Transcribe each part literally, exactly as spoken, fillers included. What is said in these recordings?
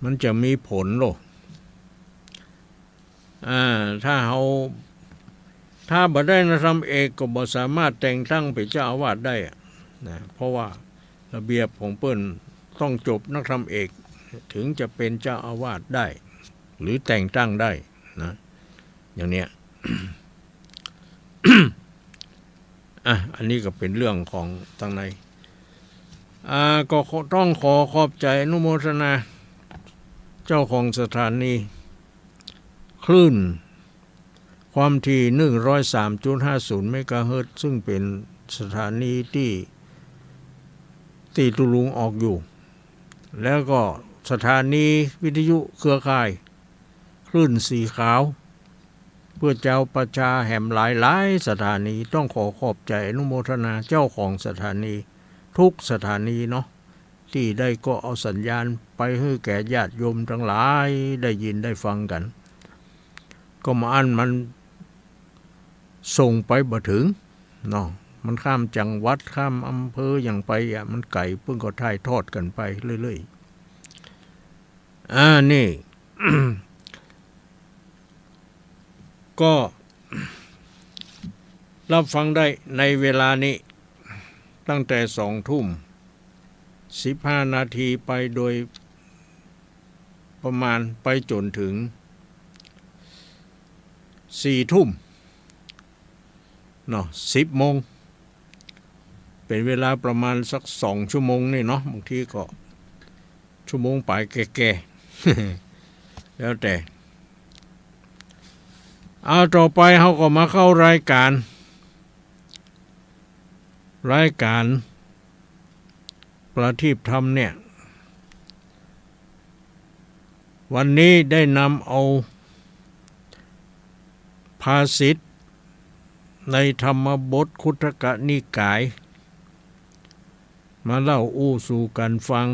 มันจะมีผลโล อ่า ถ้าเฮา ถ้าบ่ได้นักธรรมเอกก็บ่สามารถแต่งตั้งเป๋นเจ้าอาวาสได้อะนะ เพราะว่าระเบียบของเปิ้นต้องจบนักธรรมเอก ถึงจะเป๋นเจ้าอาวาสได้ หรือแต่งตั้งได้นะ อย่างเนี้ย อ่ะ อันนี้ก็เป๋นเรื่องของตังใน อ่า ก็ขอ ต้องขอขอบใจ๋อนุโมทนา เจ้าของสถานีคลื่นความถี่ หนึ่งร้อยสามจุดห้าศูนย์ เมกะเฮิรตซ์ ซึ่งเป๋นสถานีตี้ ตี้ตุ๊ลุงออกอยู่ แล้วก็สถานีวิทยุเครือข่ายคลื่นสีขาว เปื้อจาวประชาแหมหลายๆ สถานี ต้องขอขอบใจ๋อนุโมทนาเจ้าของสถานีทุกสถานีเนาะ ตี้ได้ก็เอาสัญญาณไปหื้อแก่ญาติโยมตังหลายได้ยินได้ฟังกั๋น ก็บ่อั้นมันส่งไปบ่เถิงเนาะ มันข้ามจังหวัดข้ามอำเภอหยังไปอะ มันไก๋ เปิ้นก็ถ่ายทอดกั๋นไปเรื่อยๆ อ่า นี่ ก็รับฟังได้ในเวลานี้ ตั้งแต่สองทุ่มสิบห้านาทีไปโดยประมาณ ไปจ๋นเถิงสี่ทุ่มเนาะ สิบโมง เป๋นเวลาประมาณสักสองชั่วโมงนี่เนาะ บางทีก็ชั่วโมงป๋ายแก่ๆ แล้วแต่ เอา ต่อไปเฮาก็มาเข้ารายก๋าน รายก๋านประทีปธรรมเนี่ย วันนี้ได้นำเอาภาษิตในธรรมบทคุตทกนิกาย มาเล่าอู้สู่กั๋นฟัง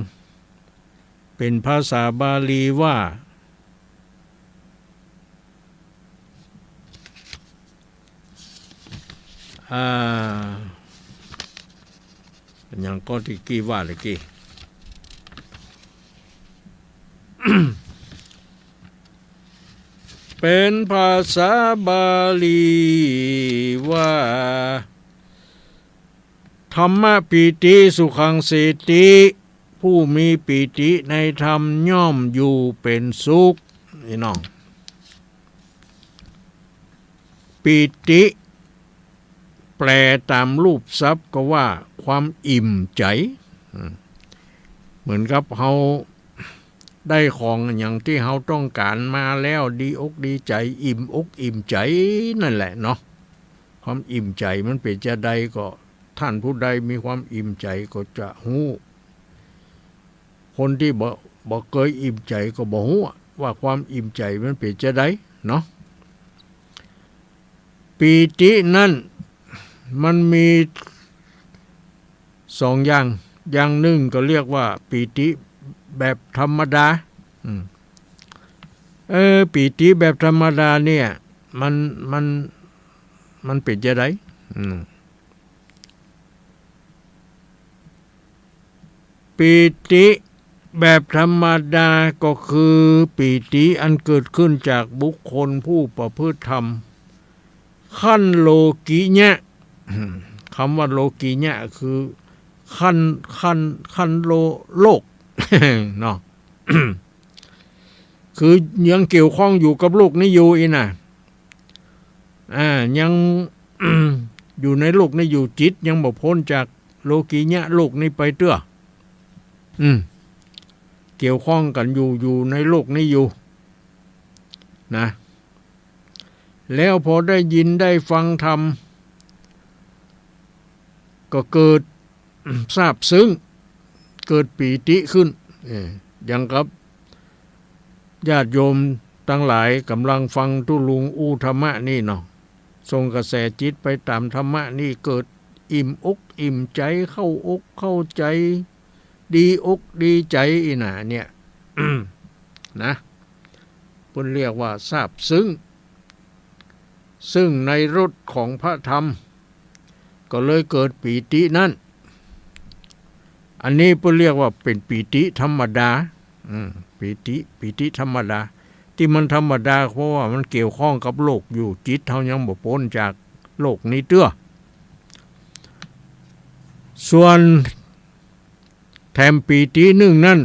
เป๋นภาษาบาลีว่า อ่า หยังก็ตี้กี้ว่าตะกี้ เป๋นภาษาบาลีว่า ธัมมปีติสุขังเสติ ผู้มีปีติในธรรมย่อมอยู่เป๋นสุข นี่น้อง ปีติ แปลต๋ามรูปศัพท์ก็ว่าความอิ่มใจ๋ อืม เหมือนกับเฮาได้ของอย่างตี้เฮาต้องก๋านมาแล้ว ดีอกดีใจ๋ อิ่มอกอิ่มใจ๋นั่นแหละเนาะ ความอิ่มใจ๋มันเป๋นจาใดก็ ท่านผู้ใดมีความอิ่มใจ๋ก็จะฮู้ คนตี้บ่ บ่เกยอิ่มใจ๋ก็บ่ฮู้ว่าความอิ่มใจ๋มันเป๋นจาใดเนาะ ปีตินั้นมันมีสองอย่าง อย่างนึ่งก็เรียกว่าปีติแบบธรรมดา อืม เออ ปีติแบบธรรมดาเนี่ย มัน มัน มันเป๋นจาใด อืม ปีติแบบธรรมดาก็คือปีติอันเกิดขึ้นจากบุคคลผู้ประพฤติธรรมขั้นโลกิยะ คำว่าโลกิยะคือขั้น ขั้น ขั้นโล โลก เนาะ คือยังเกี่ยวข้องอยู่กับโลกนี้อยู่อี้น่ะ อ่า ยัง อยู่ในโลกนี้อยู่ จิตยังบ่พ้นจากโลกิยะโลกนี้ไปเตื้อ อืม เกี่ยวข้องกั๋นอยู่ อยู่ในโลกนี้อยู่ นะ แล้วพอได้ยินได้ฟังธรรม ก็เกิด ซาบซึ้ง เกิดปีติขึ้น เออ อย่างกับญาติโยมตังหลายก่ำลังฟังตุ๊ลุงอู้ธรรมะนี่เนาะ ส่งกระแสจิตไปต๋ามธรรมะนี่ เกิดอิ่มอกอิ่มใจ๋ เข้าอกเข้าใจ๋ ดีอกดีใจ๋อี้น่ะ เนี่ย นะ เปิ้นเรียกว่าซาบซึ้ง ซึ่งในรสของพระธรรม ก็เลยเกิดปีตินั้น อันนี้เปิ้นเรียกว่าเป๋นปีติธรรมดา อืม ปีติ ปีติธรรมดา ตี้มันธรรมดา เพราะว่ามันเกี่ยวข้องกับโลกอยู่ จิตเฮายังบ่ป๊นจากโลกนี้เตื้อ ส่วนแถมปีตินึ่งนั้น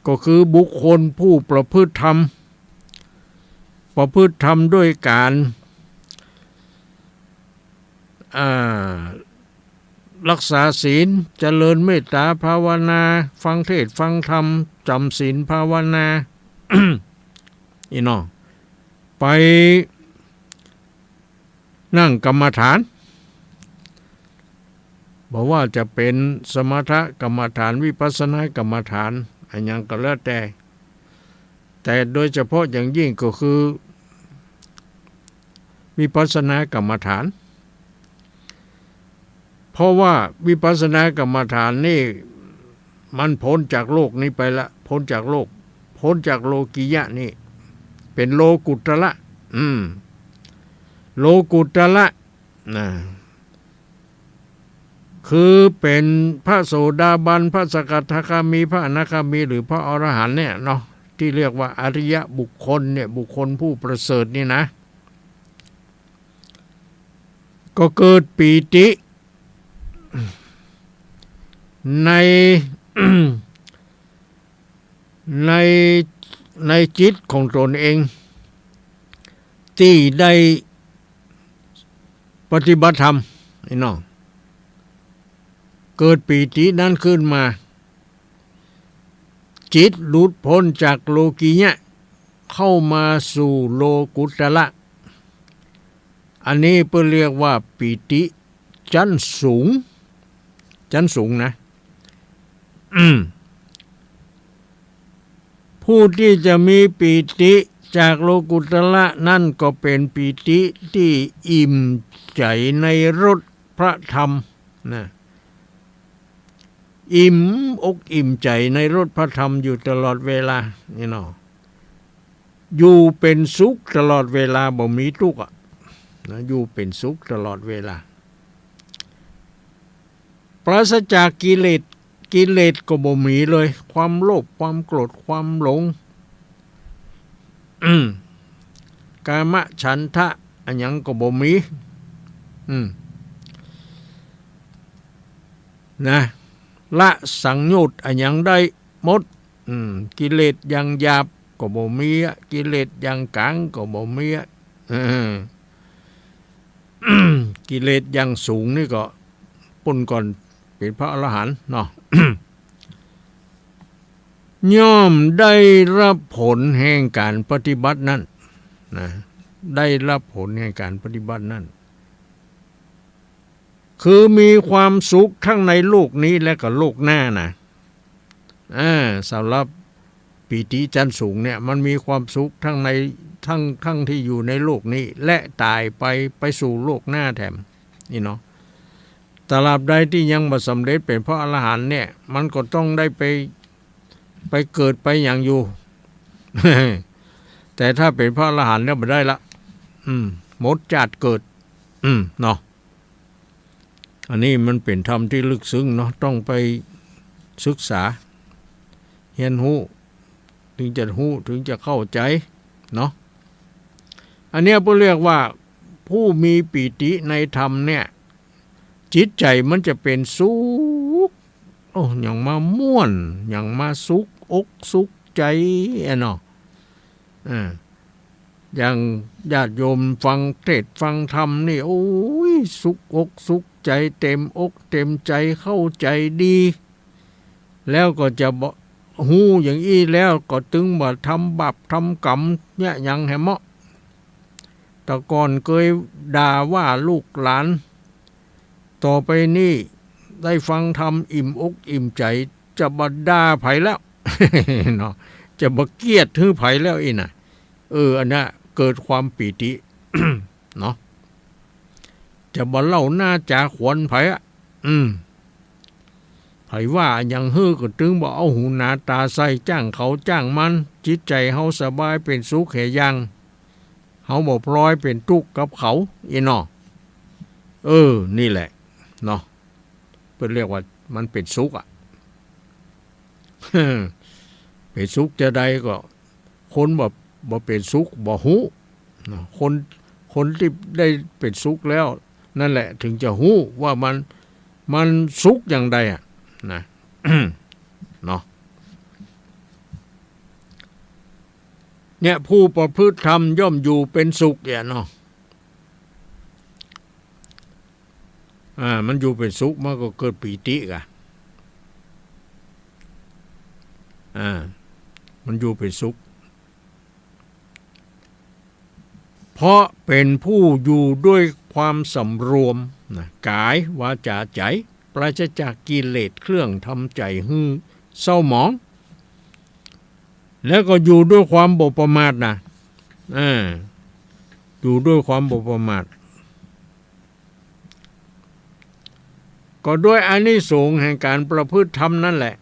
ก็คือบุคคลผู้ประพฤติธรรม ประพฤติธรรมด้วยการ อ่า รักษาศีล เจริญเมตตาภาวนา ฟังเทศน์ฟังธรรม จ๋ำศีลภาวนา อี้เนาะ ไป นั่งกรรมฐาน บ่ว่าจะเป๋นสมถกรรมฐาน วิปัสสนากรรมฐาน อะหยังก็แล้วแต่ แต่โดยเฉพาะอย่างยิ่งก็คือ วิปัสสนากรรมฐาน เพราะว่าวิปัสสนากรรมฐานนี่ มันป๊นจากโลกนี้ไปละ ป๊นจากโลก ป๊นจากโลกิยะนี่ เป๋นโลกุตตระ อืม โลกุตตระ นะ คือเป๋นพระโสดาบัน พระสกทาคามี พระอนาคามี หรือพระอรหันต์เนี่ยเนาะ ตี้เรียกว่าอริยบุคคลเนี่ย บุคคลผู้ประเสริฐนี่นะ ก็เกิดปีติ ใน ใน ในจิตของตนเอง ตี้ได้ปฏิบัติธรรม ไอ้น้อง เกิดปีตินั้นขึ้นมา จิตหลุดป๊นจากโลกิยะ เข้ามาสู่โลกุตตระ อันนี้เปิ้นเรียกว่าปีติจั้นสูง จั้นสูงนะ อืม ผู้ตี้จะมีปีติจากโลกุตตระนั้นก็เป๋นปีติตี้อิ่มใจ๋ในรสพระธรรมนะ อิ่มอกอิ่มใจ๋ในรสพระธรรมอยู่ตลอดเวลา นี่เนาะ อยู่เป๋นสุขตลอดเวลา บ่มีตุ๊กข์อะ นะ อยู่เป๋นสุขตลอดเวลา ปราศจากกิเลส กิเลสก็บ่มีเลย ความโลภ ความโกรธ ความหลง อืม กามฉันทะ อะหยังก็บ่มี อืม นะ ละสังโยชน์อะหยังได้หมด อืม กิเลสอย่างหยาบก็บ่มีอะ กิเลสอย่างก๋างก็บ่มีอะ เออ กิเลสอย่างสูงนี่ก็ป๊นก่อนเป๋นพระอรหันต์เนาะ ย่อมได้รับผลแห่งการปฏิบัตินั้น นะ ได้รับผลแห่งการปฏิบัตินั้น คือมีความสุขทั้งในโลกนี้และก็โลกหน้านะ อ่า สำหรับปีติจั้นสูงเนี่ย มันมีความสุขทั้งใน ทั้ง ทั้งตี้อยู่ในโลกนี้ และต๋ายไป ไปสู่โลกหน้าแถม นี่เนาะ ตราบใดตี้ยังบ่สำเร็จเป๋นพระอรหันต์เนี่ย มันก็ต้องได้ไป ไปเกิดไปหยังอยู่ แต่ถ้าเป๋นพระอรหันต์แล้วบ่ได้ละ อืม หมดจาติเกิด อืม เนาะ อันนี้มันเป๋นธรรมตี้ลึกซึ้งเนาะ ต้องไปศึกษา เฮียนฮู้ ถึงจะฮู้ ถึงจะเข้าใจ๋ เนาะ อันเนี้ยเปิ้นเรียกว่าผู้มีปีติในธรรมเนี่ย จิตใจ๋มันจะเป๋นสุข โอ้ หยังมาม่วน หยังมาสุขอกสุขใจ๋อะเนาะ อ่า อย่างญาติโยมฟังเทศน์ฟังธรรมนี่ โอ้ย สุขอกสุขใจ๋ เต็มอกเต็มใจ๋ เข้าใจ๋ดี แล้วก็จะบ่ ฮู้อย่างอี้แล้วก็ตึงบ่ทำบาปทำก๋รรมเยียะหยังแหมเมาะ แต่ก่อนเกยด่าว่าลูกหลาน ต่อไปนี้ได้ฟังธรรมอิ่มอกอิ่มใจ๋ จะบ่ด่าใผแล้ว เนาะ จะบ่เกลียดหื้อใผแล้วอี้น่ะ เออ อันนั้นเกิดความปีติ เนาะ จะบ่เล่าหน้าจ๋าขวัญใผอะ อืม ใผว่าหยังหื้อก็ตึงบ่เอาหูหนาต๋าใส่ จ้างเขาจ้างมัน จิตใจ๋เฮาสบายเป๋นสุขแหย่าง เฮาบ่ปลอยเป๋นตุ๊กข์กับเขา อี้เนาะ เออ นี่แหละ เนาะ เปิ้นเรียกว่ามันเป๋นสุขอะ เป็นสุขจาใดก็ คนบ่ บ่เป็นสุขบ่ฮู้เนาะ คน คนตี้ได้เป็นสุขแล้ว นั่นแหละ เถิงจะฮู้ว่ามัน มันสุขอย่างใดอะ นะ เนาะ เนี่ย ผู้ประพฤติธรรมย่อมอยู่เป็นสุขเนี่ยเนาะ อ่า มันอยู่เป็นสุข มันก็เกิดปีติกะ อ่า มันอยู่เป็นสุข เพราะเป็นผู้อยู่ด้วยความสำรวมนะ ก๋าย วาจ๋า ใจ๋ ปราศจากกิเลสเครื่องทำใจ๋หื้อเศร้าหมอง แล้วก็อยู่ด้วยความบ่ประมาทนะ อ่า อยู่ด้วยความบ่ประมาท ก็ด้วยอานิสงส์แห่งการประพฤติธรรมนั่นแหละ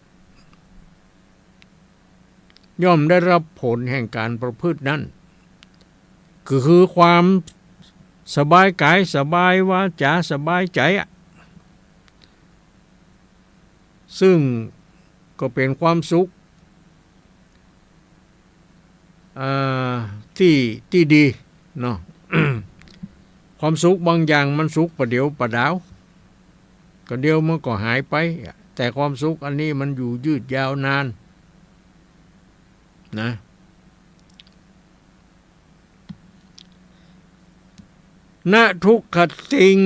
ย่อมได้รับผลแห่งการประพฤตินั้น ก็คือความสบายก๋าย สบายวาจ๋า สบายใจ๋อะ ซึ่งก็เป็นความสุข อ่า ตี้ ตี้ดีเนาะ ความสุขบางอย่างมันสุขประเดี๋ยวประดาว ก็เดี๋ยวมันก็หายไป แต่ความสุขอันนี้มันอยู่ยืดยาวนานนะ นะทุกขติง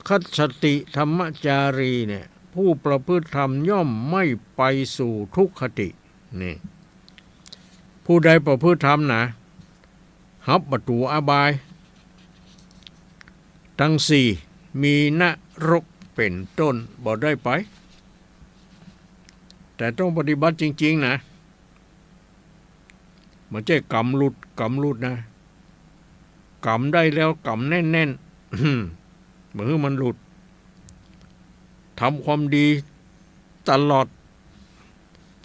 คัสสติ ธัมมจารี เนี่ย ผู้ประพฤติธรรมย่อมไม่ไปสู่ทุกขติ นี่ ผู้ใดประพฤติธรรมนะ หับประตู๋อบาย ตังสี่ มีนรกเป๋นต้น บ่ได้ไป แต่ต้องปฏิบัติจริงๆ นะ บ่ใจ้ก๋ำหลุด ก๋ำหลุดนะ ก๋ำได้แล้วก๋ำแน่นๆ บ่หื้อมันหลุด ทำความดีตลอด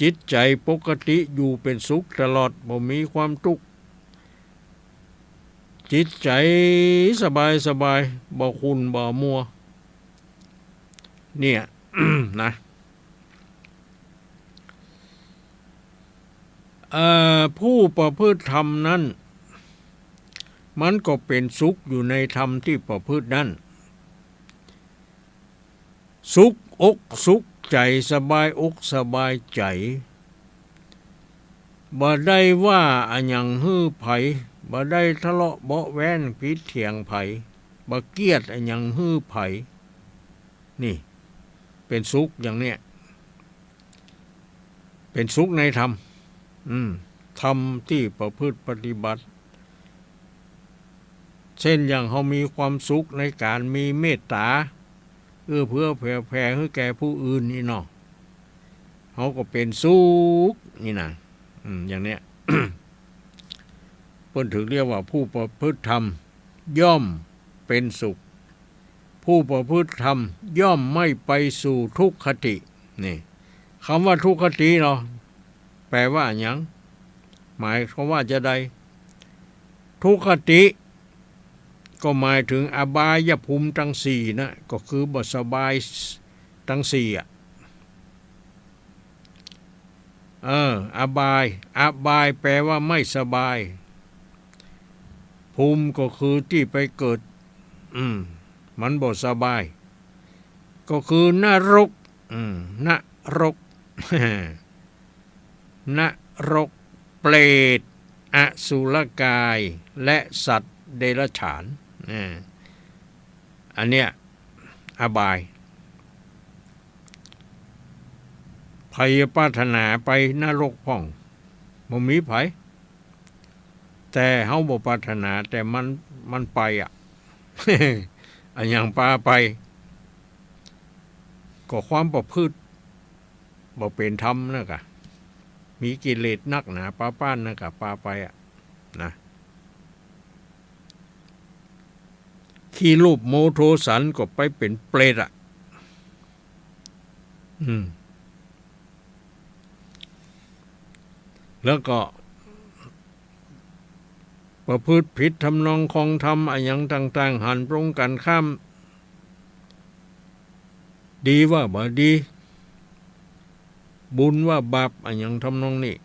จิตใจ๋ปกติอยู่เป๋นสุขตลอด บ่มีความตุ๊กข์ จิตใจ๋สบายสบาย บ่ขุ่นบ่มัว เนี่ย นะ เอ่อ ผู้ประพฤติธรรมนั้น มันก็เป๋นสุขอยู่ในธรรมตี้ประพฤตินั้น สุขอกสุขใจ๋ สบายอกสบายใจ๋ บ่ได้ว่าอะหยังหื้อใผ บ่ได้ทะเลาะเบาะแว้งผิดเถียงใผ บ่เกียดอะหยังหื้อใผ นี่ เป๋นสุขอย่างเนี้ย เป๋นสุขในธรรม อืม ธรรมตี้ประพฤติปฏิบัติ เช่นอย่างเฮามีความสุขในก๋านมีเมตต๋า เอื้อเฟื้อเผื่อแผ่หื้อแก่ผู้อื่นนี่เนาะ เฮาก็เป๋นสุขนี่นะ อืม อย่างเนี้ย เปิ้นถึงเรียกว่าผู้ประพฤติธรรมย่อมเป๋นสุข ผู้ประพฤติธรรมย่อมไม่ไปสู่ทุกขติ นี่ กำว่าทุกขติเนาะ แปลว่าอะหยัง หมายความว่าจาใด ทุกขติ ก็หมายถึงอบายภูมิตังสี่นะ ก็คือบ่สบายตังสี่อะ เออ อบาย อบายแปลว่าไม่สบาย ภูมิก็คือตี้ไปเกิด อืม มันบ่สบาย ก็คือนรก อืม นรก นรก เปรต อสุรกาย และสัตว์เดรัจฉาน อ่า อันเนี้ย อบาย ใผปรารถนาไปนรกพ่อง บ่มีใผ แต่เฮาบ่ปรารถนา แต่มัน มันไปอะ อะหยังปาไป ก็ความประพฤติบ่เป๋นธรรมนั่นกะ มีกิเลสนักหนาปาป้านนั่นกะปาไปอะ นะ ขี้โลภโมโทสันก็ไปเป๋นเปรตอะ อืม แล้วก็ประพฤติผิดทำนองครองธรรมอะหยังต่างๆ หันตรงกันข้าม ดีว่าบ่ดี บุญว่าบาปอะหยังทำนองนี้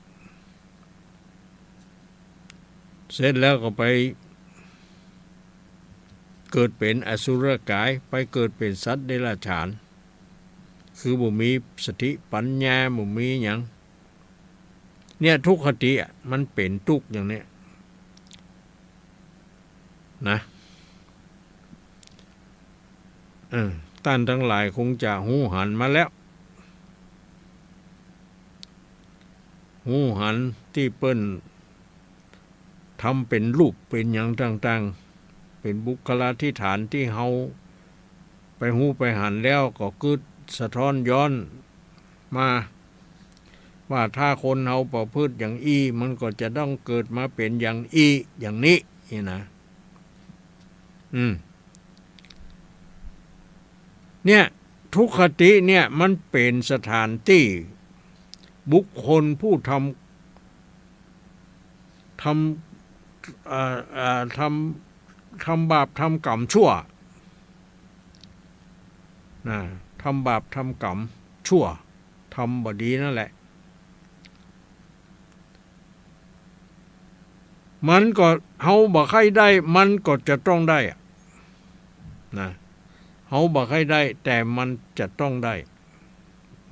เสร็จแล้วก็ไปเกิดเป๋นอสุรกาย ไปเกิดเป๋นสัตว์เดรัจฉาน คือบ่มีสติปัญญา บ่มีหยัง เนี่ย ทุกขติอะ มันเป๋นตุ๊กอย่างเนี้ยนะ เออ ต้านตังหลายคงจะฮู้หันมาแล้ว ฮู้หันตี้เปิ้นทำเป๋นรูปเป๋นหยังต่างๆ เป๋นบุคลาธิฐานตี้เฮาไปฮู้ไปหันแล้วก็กึ๊ดสะท้อนย้อนมา ว่าถ้าคนเฮาประพฤติอย่างอี้ มันก็จะต้องเกิดมาเป๋นอย่างอี้ อย่างนี้ นี่นะ อืม เนี่ย ทุกขติเนี่ย มันเป๋นสถานตี้บุคคลผู้ทำ ทำ เอ่อ เอ่อ ทำ ทำบาปทำกรรมชั่ว นะ ทำบาปทำกรรมชั่ว ทำบ่ดีนั่นแหละ มันก็ เฮาบ่ใค่ได้ มันก็จะต้องได้อะ นะ เฮาบ่ใค่ได้ แต่มันจะต้องได้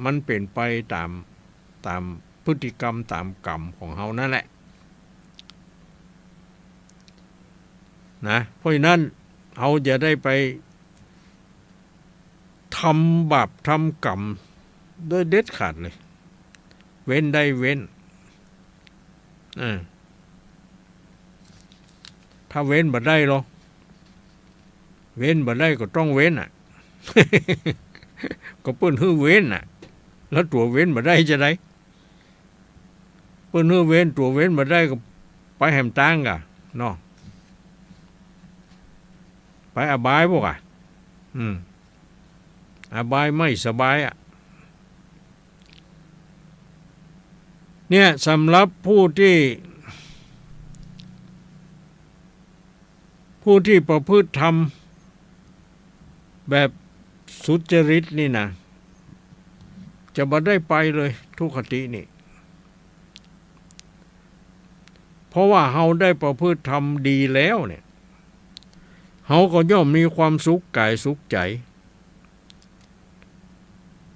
มันเป๋นไปต๋าม ต๋ามพฤติกรรม ต๋ามกรรมของเฮานั่นแหละ นะ เพราะฉะนั้น เฮาอย่าได้ไป ทำบาปทำกรรมโดยเด็ดขาดเลย เว้นได้เว้น เออ ถ้าเว้นบ่ได้ลอ เว้นบ่ได้ก็ต้องเว้นอะ ก็เปิ้นหื้อเว้นอะ แล้วตั๋วเว้นบ่ได้จะใด เปิ้นหื้อเว้น ตั๋วเว้นบ่ได้ก็ไปแหมตางก่ะ เนาะ ไปอบายปู้นก่ะ อืม อบายไม่สบายอะ เนี่ย สำหรับผู้ตี้ ผู้ตี้ประพฤติธรรมแบบสุจริตนี่นะ จะบ่ได้ไปเลย ทุกขตินี่ เพราะว่าเฮาได้ประพฤติธรรมดีแล้วเนี่ย เฮาก็ย่อมมีความสุขกายสุขใจ๋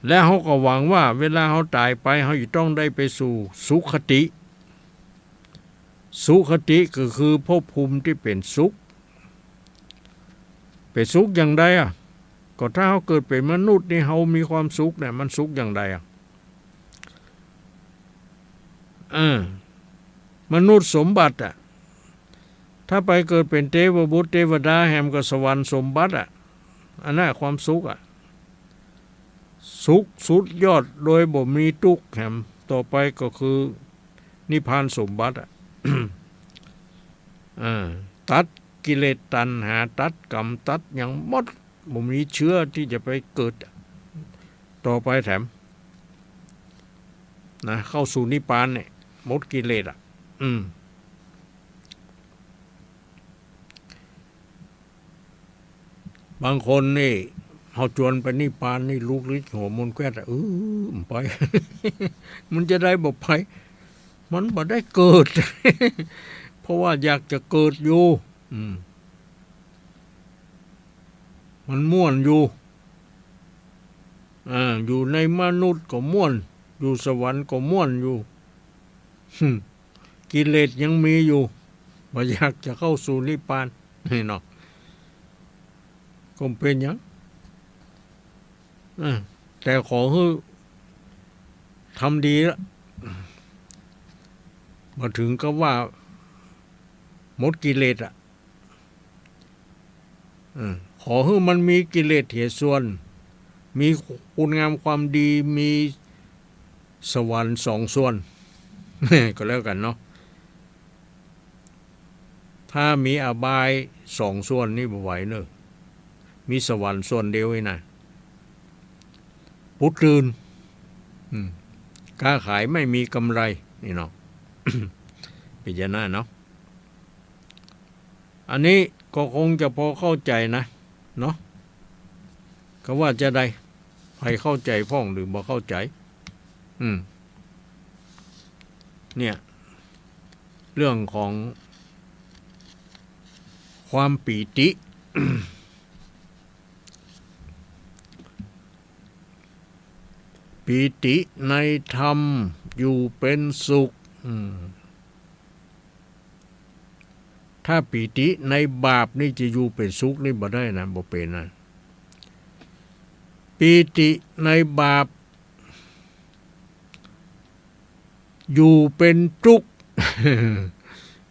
และเฮาก็หวังว่าเวลาเฮาต๋ายไป เฮาจะต้องได้ไปสู่สุคติ สุคติก็คือภพภูมิตี้เป๋นสุข เป๋นสุขอย่างใดอะ ก็ถ้าเฮาเกิดเป๋นมนุษย์นี่ เฮามีความสุขเนี่ย มันสุขอย่างใดอะ เออ มนุษย์สมบัติอะ ถ้าไปเกิดเป๋นเตวบุตรเตวดาแหมก็สวรรค์สมบัติอะ อันนั้นความสุขอะ สุขสุดยอดโดยบ่มีตุ๊กข์แหม ต่อไปก็คือนิพพานสมบัติอะ เออ ตัดกิเลสตัณหา ตัดกรรม ตัดหยังหมด บ่มีเชื้อตี้จะไปเกิดต่อไปแถม นะ เข้าสู่นิพพานเนี่ย หมดกิเลสอะ อืม บางคนนี่ เฮาจวนไปนิพพานนี่ ลุกลี้หัวมนแคว่นอะ เออ บ่ไป มันจะใดบ่ไป มันบ่ได้เกิด เพราะว่าอยากจะเกิดอยู่ อืม มันม่วนอยู่ อ่า อยู่ในมนุษย์ก็ม่วน อยู่สวรรค์ก็ม่วนอยู่ หึ กิเลสยังมีอยู่ บ่อยากจะเข้าสู่นิพพาน นี่เนาะ ก็บ่เป๋นหยัง อ่า แต่ขอหื้อทำดีละ บ่เถิงกับว่าหมดกิเลสอะ เออ ขอหื้อมันมีกิเลสเหียส่วน มีคุณงามความดี มีสวรรค์สองส่วน ก็แล้วกั๋นเนาะ ถ้ามีอบายสองส่วนนี่บ่ไหวเน่อ มีสวรรค์ส่วนเดียวนี่นะ ปุ๊ดตื่น อืม ค้าขายไม่มีกำไร นี่เนาะ เป๋นอย่างนั้นเนาะ อันนี้ก็คงจะพอเข้าใจ๋นะ เนาะ ก็ว่าจะใด ใผเข้าใจ๋พ่องหรือบ่เข้าใจ๋ อืม เนี่ย เรื่องของ ความปีติ ปีติในธรรมอยู่เป๋นสุข อืม ถ้าปีติในบาปนี่จะอยู่เป๋นสุขนี่บ่ได้นะ บ่เป๋นนะ ปีติในบาป อยู่เป๋นตุ๊กข์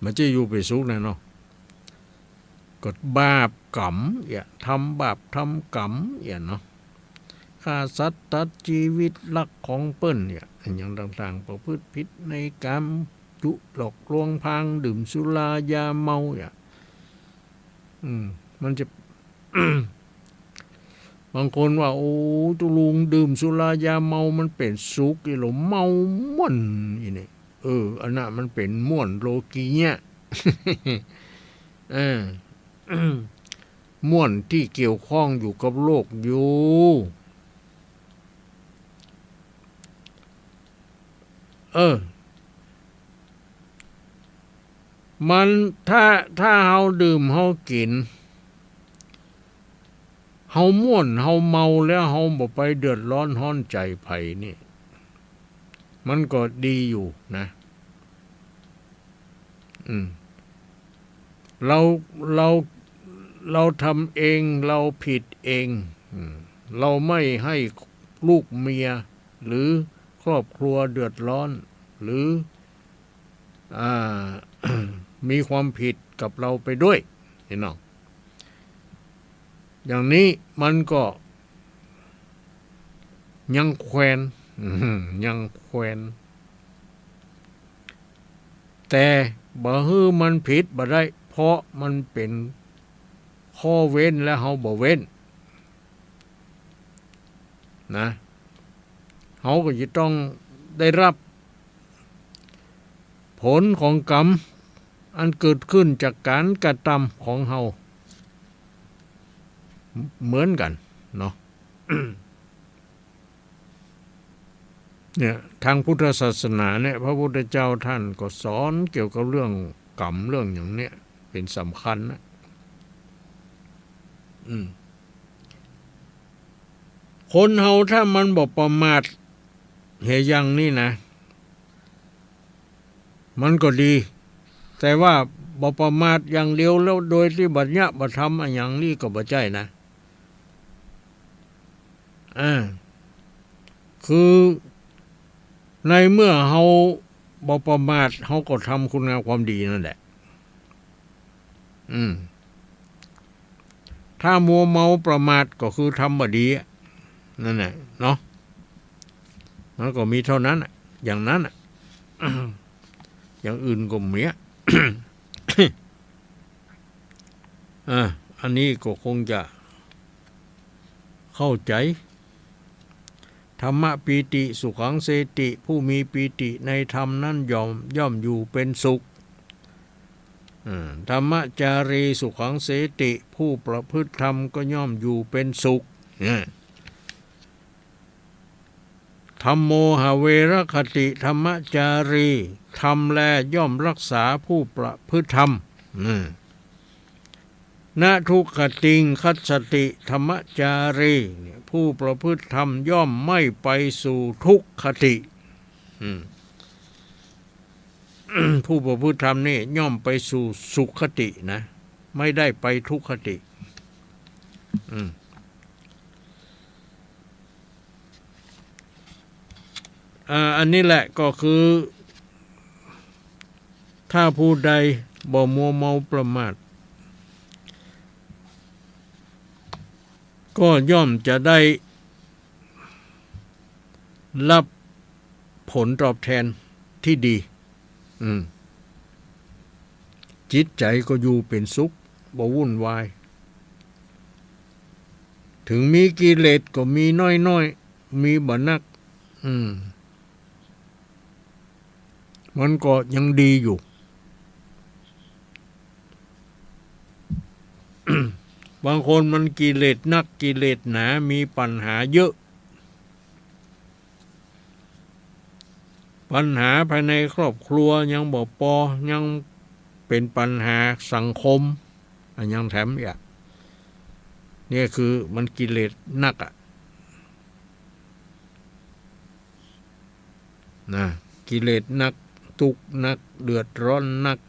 มันจะอยู่เป๋นสุขแน่เนาะ ก็บาปกรรมเนี่ย ทำบาปทำกรรมเนี่ยเนาะ ฆ่าสัตว์ตัดจีวิตลักของเปิ้นเนี่ย อะหยังต่างๆ ประพฤติผิดในกาม จุหลอกลวงพราง ดื่มสุรายาเมาเนี่ย อืม มันจะ บางคนว่า โอ้ ตุ๊ลุงดื่มสุรายาเมามันเป๋นสุข อีหลอ เมาม่วน อีนี่ เออ อันนั้นมันเป๋นม่วนโลกีเนี่ย เออ ม่วนตี้เกี่ยวข้องอยู่กับโลกอยู่ เออ มัน ถ้า ถ้าเฮาดื่มเฮากิ๋น เฮาม่วนเฮาเมาแล้วเฮาบ่ไปเดือดร้อนฮ้อนใจ๋ใผนี่ มันก็ดีอยู่นะ อืม เฮา เฮา เฮาทำเอง เฮาผิดเอง อืม เฮาไม่ให้ลูกเมียหรือครอบครัวเดือดร้อน หรือ อ่า มีความผิดกับเฮาไปด้วย พี่น้อง อย่างนี้มันก็ยังแควน อืม ยังแควน แต่บ่หื้อมันผิดบ่ได้ เพราะมันเป๋นข้อเว้นและเฮาบ่เว้น นะ เฮาก็จะต้องได้ฮับผลของกรรมอันเกิดขึ้นจากก๋านกระตำของเฮาเหมือนกั๋นเนาะ เนี่ย ตางพุทธศาสนาเนี่ย พระพุทธเจ้าต้านก็สอนเกี่ยวกับเรื่องกรรมเรื่องอย่างเนี้ย เป๋นสำคัญนะ อืม คนเฮาถ้ามันบ่ประมาท เหตุอย่างนี้นะ มันก็ดี แต่ว่าบ่ประมาทอย่างเดียวแล้วโดยตี้บ่เยียะบ่ทำอะหยังนี่ก็บ่ใจ้นะ อ่า คือในเมื่อเฮาบ่ประมาท เฮาก็ทำคุณงามความดีนั่นแหละ อืม ถ้ามัวเมาประมาทก็คือทำบ่ดีอะ นั่นแหละเนาะ มันก็มีเต้านั้นอะ อย่างนั้นอะ อย่างอื่นก็มีอะ อ่า อันนี้ก็คงจะเข้าใจ๋ ธัมมปีติสุขังเสติ ผู้มีปีติในธรรมนั้นย่อม ย่อมอยู่เป๋นสุข อ่า ธัมมจารีสุขังเสติ ผู้ประพฤติธรรมก็ย่อมอยู่เป๋นสุข เนี่ย ธัมโมหเวรคติธัมมจารี ธรรมแลย่อมรักษาผู้ประพฤติธรรม อืม นทุกขติงคัสสติธัมมจารี เนี่ย ผู้ประพฤติธรรมย่อมไม่ไปสู่ทุกขติ อืม ผู้ประพฤติธรรมนี่ย่อมไปสู่สุขตินะ ไม่ได้ไปทุกขติ อืม อ่า อันนี้แหละก็คือ ถ้าผู้ใดบ่มัวเมาประมาท ก็ย่อมจะได้ฮับผลตอบแทนตี้ดี อืม จิตใจ๋ก็อยู่เป๋นสุข บ่วุ่นวาย ถึงมีกิเลสก็มีน้อยๆ มีบ่นัก อืม มันก็ยังดีอยู่ บางคนมันกิเลสนักกิเลสหนา มีปัญหาเยอะ ปัญหาภายในครอบครัวยังบ่ปอ ยังเป๋นปัญหาสังคม อะ ยังแถมอีกอะ เนี่ยคือมันกิเลสนักอะ นะ กิเลสนัก ตุ๊กข์นัก เดือดร้อนนัก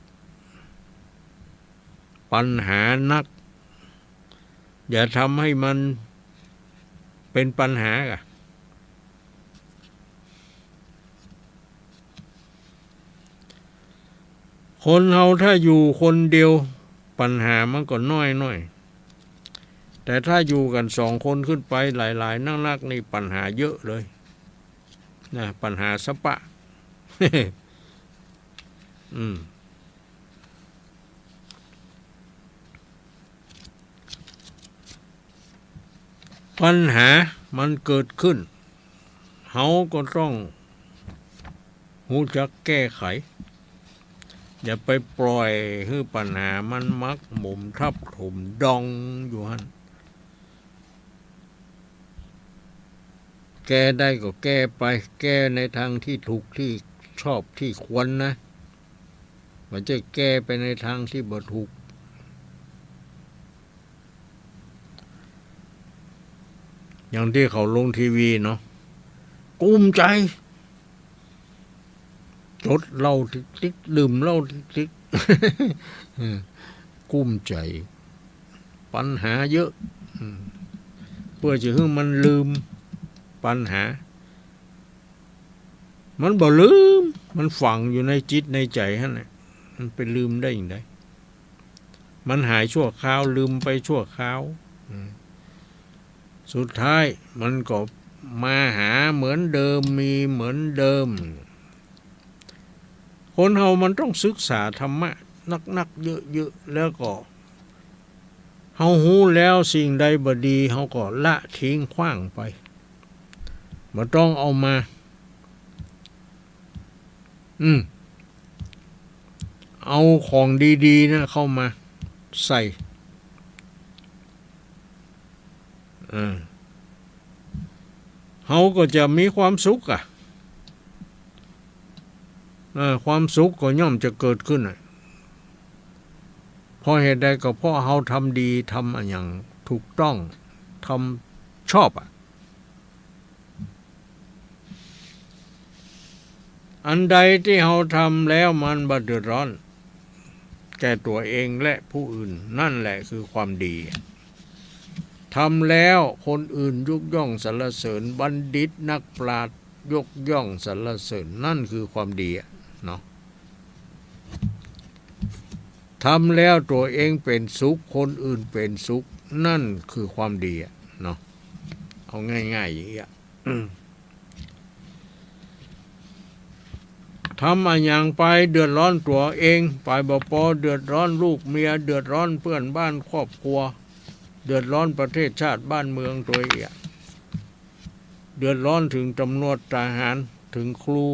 ปัญหานัก อย่าทำให้มันเป็นปัญหาอะ คนเฮาถ้าอยู่คนเดียว ปัญหามันก็น้อยๆ แต่ถ้าอยู่กั๋นสองคนขึ้นไป หลายๆ นักๆ นี่ปัญหาเยอะเลย นะ ปัญหาสะปะ อืม ปัญหามันเกิดขึ้น เฮาก็ต้องฮู้จักแก้ไข อย่าไปปล่อยหื้อปัญหามันหมักหมมทับถมดองอยู่หั้น แก้ได้ก็แก้ไป แก้ในตางตี้ถูกตี้ชอบตี้ควรนะ บ่ใจ้แก้ไปในตางตี้บ่ถูก อย่างตี้เขาลงทีวีเนาะ กุ้มใจ๋ จดเหล้าติ๊กๆ ดื่มเหล้าติ๊กๆ เออ กุ้มใจ๋ ปัญหาเยอะ อืม เปื้อจะหื้อมันลืมปัญหา มันบ่ลืม มันฝังอยู่ในจิตในใจ๋หั้นแหละ มันไปลืมได้อย่างใด มันหายชั่วคราว ลืมไปชั่วคราว อืม สุดท้ายมันก็มาหาเหมือนเดิม มีเหมือนเดิม คนเฮามันต้องศึกษาธรรมะนักๆ เยอะๆ แล้วก็ เฮาฮู้แล้วสิ่งใดบ่ดี เฮาก็ละทิ้งขว้างไป บ่ต้องเอามา อืม เอาของดีๆ นะเข้ามาใส่ เออ เฮาก็จะมีความสุขอะ เออ ความสุขก็ย่อมจะเกิดขึ้นอะ เพราะเหตุใด ก็เพราะเฮาทำดี ทำอะหยังถูกต้อง ทำชอบอะ อันใดตี้เฮาทำแล้วมันบ่เดือดร้อนแก่ตั๋วเองและผู้อื่น นั่นแหละคือความดี ทำแล้วคนอื่นยกย่องสรรเสริญ บัณฑิตนักปราชญ์ยกย่องสรรเสริญ นั่นคือความดีอะเนาะ ทำแล้วตั๋วเองเป๋นสุข คนอื่นเป๋นสุข นั่นคือความดีอะเนาะ เอาง่ายๆ อย่างเงี้ย ทำอะหยังไปเดือดร้อนตั๋วเอง ไปบ่ปอเดือดร้อนลูกเมีย เดือดร้อนเปื้อนบ้านครอบครัว เดือดร้อนประเทศชาติบ้านเมืองตั๋วเอง เดือดร้อนเถิงตำรวจทหาร เถิงครู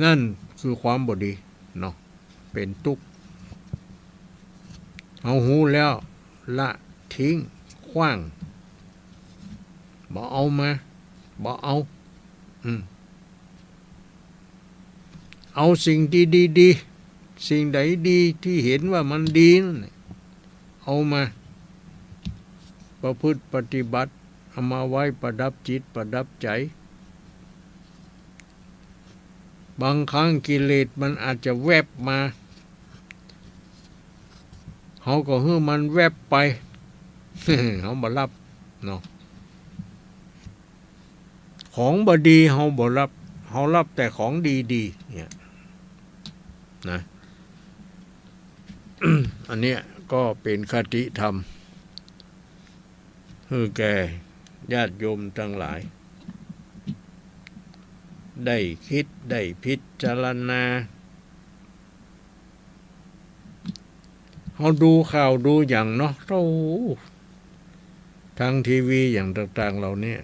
นั่นคือความบ่ดีเนาะ เป๋นตุ๊กข์ เฮาฮู้แล้ว ละทิ้งขว้าง บ่เอามา บ่เอา อืม เอาสิ่งตี้ดีๆ สิ่งใดดีตี้เห็นว่ามันดีนั่นแหละ เอามาประพฤติปฏิบัติ เอามาไว้ประดับจิตประดับใจ๋ บางครั้งกิเลสมันอาจจะแวบมา เฮาก็หื้อมันแวบไป เฮาบ่ฮับเนาะ ของบ่ดีเฮาบ่ฮับ เฮาฮับแต่ของดีๆ เนี่ย นะ อันเนี้ยก็เป๋นคติธรรม หื้อแก่ญาติโยมตังหลาย ได้กึ๊ด ได้พิจารณา เฮาดูข่าวดูหยังเนาะ โธ่ ตางทีวีหยังต่างๆ เหล่าเนี้ย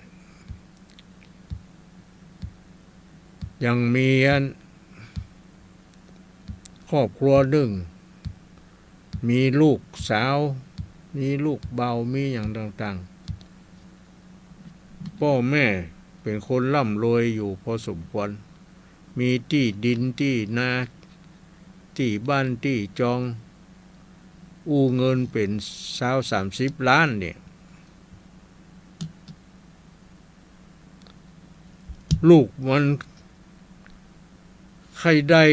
ยังมีอัน ครอบครัวนึ่ง มีลูกสาว มีลูกบ่าว มีหยังต่างๆ ป้อแม่เป๋นคนร่ำรวยอยู่พอสมควร มีตี้ดินตี้นา ตี้บ้านตี้จอง กู้เงินเป๋นซาวสามสิบล้านเนี่ย ลูกมันใค่ได้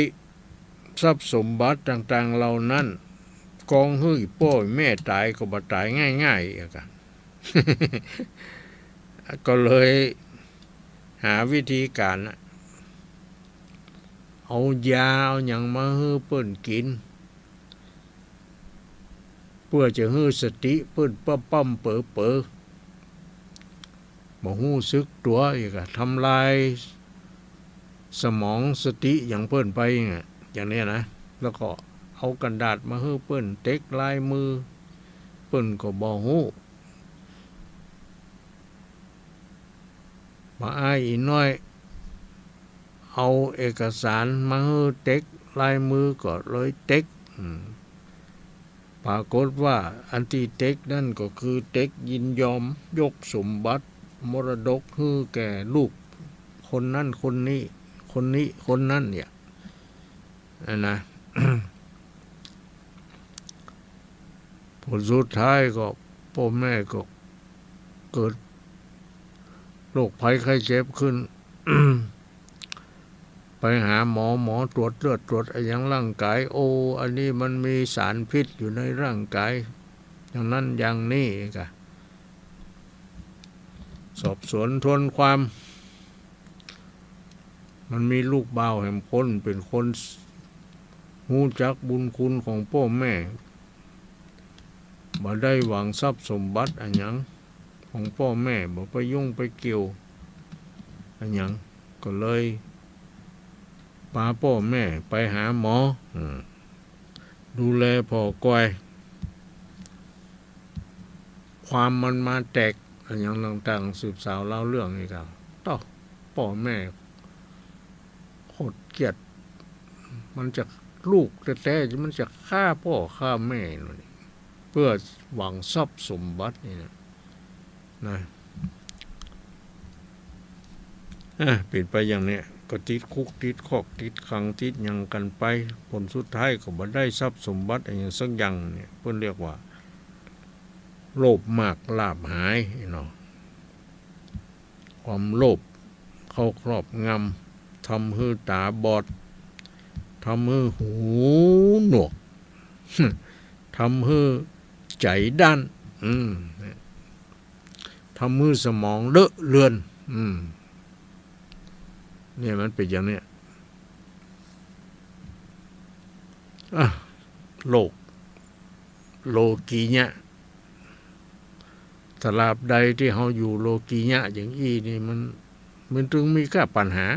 ทรัพย์สมบัติต่างๆ เหล่านั้น กองหื้อป้อแม่ต๋ายก็บ่ต๋ายง่ายๆ อะกะ ก็เลยหาวิธีก๋านอะ เอายาเอาหยังมาหื้อเปิ้นกิ๋น เปื้อจะหื้อสติเปิ้นป้ำๆ เป๋อๆ บ่ฮู้สึกตั๋วอีกอะ ทำลายสมองสติหยังเปิ้นไปอะ อย่างเนี้ยนะ แล้วก็เอากระดาษมาหื้อเปิ้นเต็กลายมือ เปิ้นก็บ่ฮู้ บ่าอ้ายอี่น้อย เอาเอกสารมาหื้อเต็กลายมือก็เลยเต็ก อืม ปรากฏว่าอันตี้เต็กนั้นก็คือเต็กยินยอมยกสมบัติมรดกหื้อแก่ลูกคนนั้นคนนี้ คนนี้คนนั้นเนี่ย อะนะ ผลสุดท้ายก็ป้อแม่ก็เกิดโรคภัยไข้เจ็บขึ้น ไปหาหมอ หมอตรวจเลือดตรวจอะหยังร่างก๋าย โอ้ อันนี้มันมีสารพิษอยู่ในร่างก๋าย อย่างนั้นอย่างนี้กะ สอบสวนทวนความ มันมีลูกบ่าวแหมคนเป๋นคนฮู้จักบุญคุณของป้อแม่ บ่ได้หวังทรัพย์สมบัติอะหยังของป้อแม่ บ่ไปยุ่งไปเกี่ยวอะหยัง ก็เลยปาป้อแม่ไปหาหมอ อืม ดูแลผ่อกอย ความมันมาแตกอะหยังต่างๆ สืบสาวเล่าเรื่องอีกอะ เต้า ป้อแม่โคตรเกลียด มันจะ ลูกแต๊ๆ มันจะฆ่าป้อฆ่าแม่นู่นนี่ เปื้อหวังทรัพย์สมบัตินี่นะ นะ อ่ะ เป๋นไปอย่างเนี้ย ก็ติดคุกติดคอกติดขังติดหยังกั๋นไป ผลสุดท้ายก็บ่ได้ทรัพย์สมบัติอะหยังสักอย่างเนี่ย เปิ้นเรียกว่า โลภมากลาภหายเนาะ ความโลภเข้าครอบงำ ทำหื้อต๋าบอด ทำหื้อหูหนวก ทำหื้อใจ๋ด้าน อืม ทำหื้อสมองเลอะเลือน อืม เนี่ยมันเป๋นอย่างเนี้ย อ่ะ โลก โลกียะ ตราบใดตี้เฮาอยู่โลกียะอย่างอี้นี่มัน มันตึงมีก้าปัญหา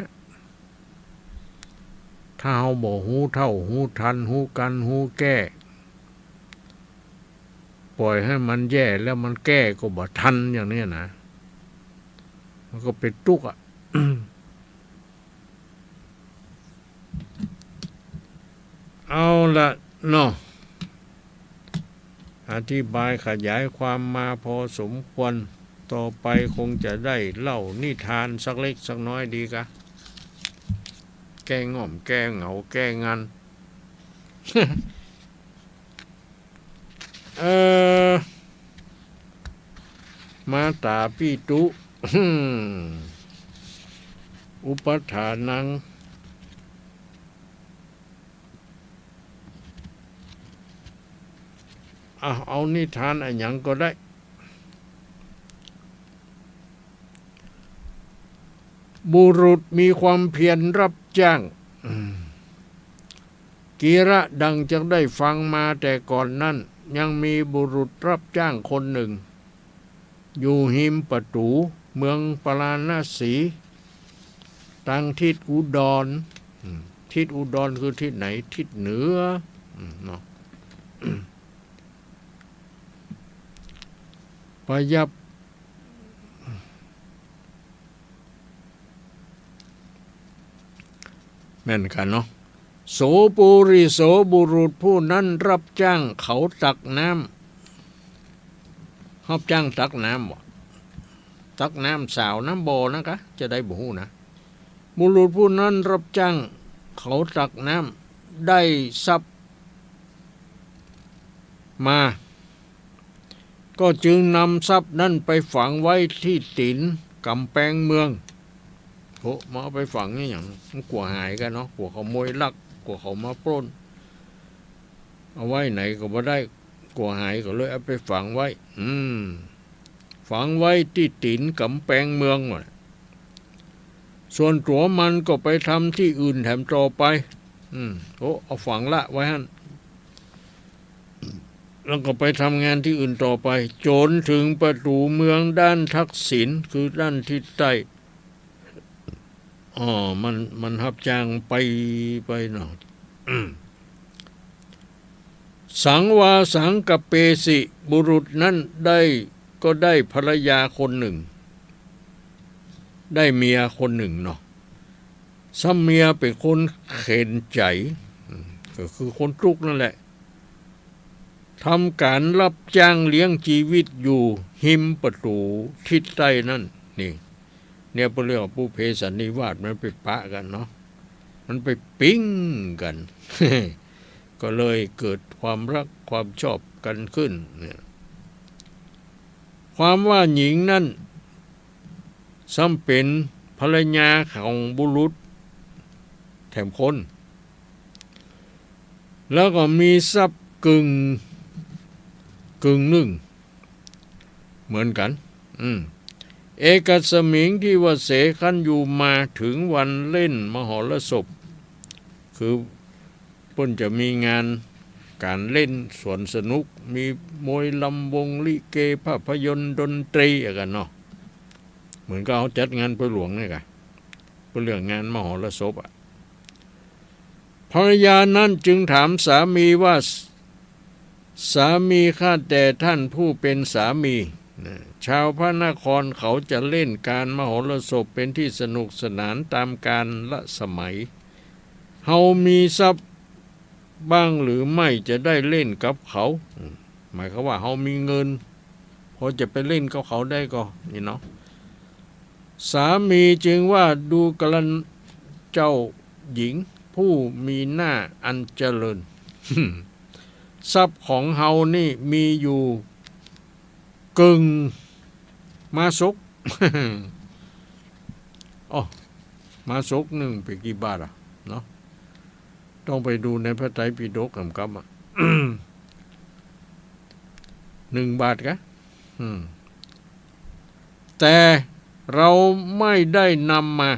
ถ้าเฮาบ่ฮู้เท่า ฮู้ทัน ฮู้กั๋น ฮู้แก้ ปล่อยหื้อมันแย่แล้วมันแก้ก็บ่ทันอย่างเนี้ยนะ มันก็เป๋นตุ๊กข์อะ เอาละเนาะ อธิบายขยายความมาพอสมควร ต่อไปคงจะได้เล่านิทานสักเล็กสักน้อยดีกะ แก้ง่อมแก้เหงาแก้งัน เออ มาตาปิตุ อืม อุปัฏฐานัง อ่ะ เอานิทานอะหยังก็ได้ บุรุษมีความเพียรรับจ้าง อืม กีระดังจักได้ฟังมาแต่ก่อนนั้น ยังมีบุรุษรับจ้างคนหนึ่ง อยู่ฮิมประตู๋เมืองปาราณสี ตางทิศอุดร อืม ทิศอุดรคือทิศไหน ทิศเหนือ อืม เนาะ ประยับ แม่นกั๋นเนาะ โสปุริโส บุรุษผู้นั้นรับจ้างเขาตักน้ำ รับจ้างตักน้ำบ่ ตักน้ำสาวน้ำบ่อนะกะ จะได้บ่ฮู้นะ บุรุษผู้นั้นรับจ้างเขาตักน้ำ ได้ทรัพย์ มา ก็จึงนำทรัพย์นั้นไปฝังไว้ตี้ตี๋นก๋ำแปงเมือง โห มาเอาไปฝังเนี่ยหยัง มันกั๋วหายกั๋นเนาะ กั๋วขโมยลัก กั๋วเขามาปล้น เอาไว้ไหนก็บ่ได้ กั๋วหายก็เลยเอาไปฝังไว้ อืม ฝังไว้ตี้ตี๋นก๋ำแปงเมืองว่ะ ส่วนตั๋วมันก็ไปทำตี้อื่นแถมต่อไป อืม โอ้ เอาฝังละไว้หั้น แล้วก็ไปทำงานตี้อื่นต่อไป จ๋นเถิงประตู๋เมืองด้านทักษิณ คือด้านทิศใต้ อ๋อ มัน มันฮับจ้างไป ไปเนาะ อืม สังวาสังคเปสิ บุรุษนั้นได้ ก็ได้ภรรยาคนนึ่ง ได้เมียคนนึ่งเนาะ ซ้ำเมียเป๋นคนเข็ญใจ๋ อืม ก็คือคนตุ๊กข์นั่นแหละ ทำก๋านฮับจ้างเลี้ยงจีวิตอยู่ฮิมประตู๋ทิศใต้นั้น นี่ เนี่ยเปิ้นเรียกว่าปุพเพสันนิวาส มันไปปะกั๋นเนาะ มันไปปิ๊งกั๋น ก็เลยเกิดความฮักความชอบกั๋นขึ้นเนี่ย ความว่าหญิงนั้น ซ้ำเป๋นภรรยาของบุรุษแถมคน แล้วก็มีทรัพย์กึ่ง กึ่งนึ่ง เหมือนกั๋น อืม เอกัสมิง ทิวเส ครั้นอยู่มาเถิงวันเล่นมหรสพ คือเปิ้นจะมีงานก๋านเล่นสวนสนุก มีมวยลำวง ลิเก ภาพยนตร์ ดนตรีอะกั๋นเนาะ เหมือนกับเฮาจัดงานปอยหลวงเนี่ยกะ เปิ้นเรียกงานมหรสพอะ ภรรยานั้นจึงถามสามีว่า สามีข้าแต่ท่านผู้เป๋นสามี นะ ชาวพระนครเขาจะเล่นก๋านมหรสพเป๋นตี้สนุกสนานต๋ามกาลสมัย เฮามีทรัพย์บ้างหรือไม่จะได้เล่นกับเขา อืม หมายความว่าเฮามีเงิน พอจะไปเล่นกับเขาได้ก่อ นี่เนาะ สามีจึงว่า ดูกระนั้นเจ้าหญิงผู้มีหน้าอันเจริญ ทรัพย์ของเฮานี่มีอยู่กึ่งม้าสก อ้อ ม้าสกนึ่งเป๋นกี่บาทอะเนาะ ต้องไปดูในพระไตรปิฎกกำกับอะ นึ่งบาทกะ อืม แต่เราไม่ได้นำมา